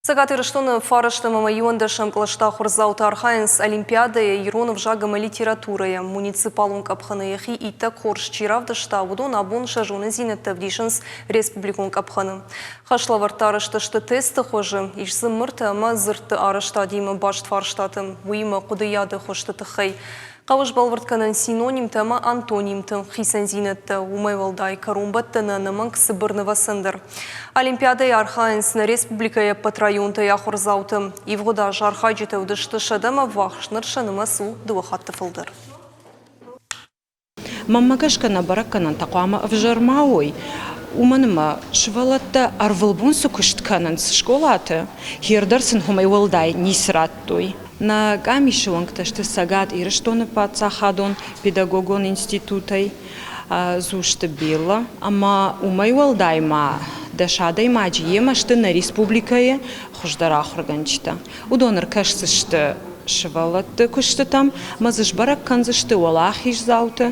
Цӕгат Ирыстоны фарӕстӕм ӕмӕ иуӕндӕсӕм кълӕсты ахуырдзаутӕ архайынц олимпиадӕйы ирон ӕвзаг ӕмӕ литературӕйӕ. Муниципалон къӕпхӕны йӕхи иттӕг хорз чи равдыста, уыдон абон сӕ зонындзинӕдтӕ ӕвдисынц республикон къӕпхӕны. Хӕслӕвӕрдтӕ арӕзт сты тесты хуызы, ис дзы мыртӕ ӕмӕ дзырдты арӕзтадимӕ баст фарстаты, уыимӕ хъуыдыйады хуызты тыххӕй. Хъӕуы сбӕлвырд кӕнын синонимтӕ ӕмӕ антонимты хицӕндзинӕдтӕ. Уымӕй уӕлдай, кӕронбӕттӕны ӕнӕмӕнг цыбыр нывӕцӕн дӕр. Олимпиадӕйы архайынц нӕ республикӕйы ӕппӕт районтӕй ахуырдзаутӕ. Ивгъуыд аз архайджытӕ уыдысты сӕдӕмӕ ӕввахс, ныр сӕ нымӕц у дыууӕ хатты фылдӕр. Мӕнмӕ гӕсгӕ нӕ бӕрӕггӕнӕнтӕ хъуамӕ ӕвзӕр ма уой, уымӕн ӕмӕ сывӕллӕттӕ ӕрвылбон цы куыст кӕнынц скъолаты, хер дӕр сын уымӕй уӕлдай ницы радтой. Нӕ къамисы уӕнгтӕ сты Цӕгат Ирыстоны паддзахадон педагогон институтӕй Дзусты Беллӕ ӕмӕ уымӕй уӕлдай ма дӕс адӕймаджы йемӕ сты нӕ республикӕйы хуыздӕр ахуыргӕнджытӕ. Уыдон ӕркӕсдзысты сывӕллӕтты куыстытӕм ӕмӕ дзы сбӕрӕг кӕндзысты уӕлахиздзауты.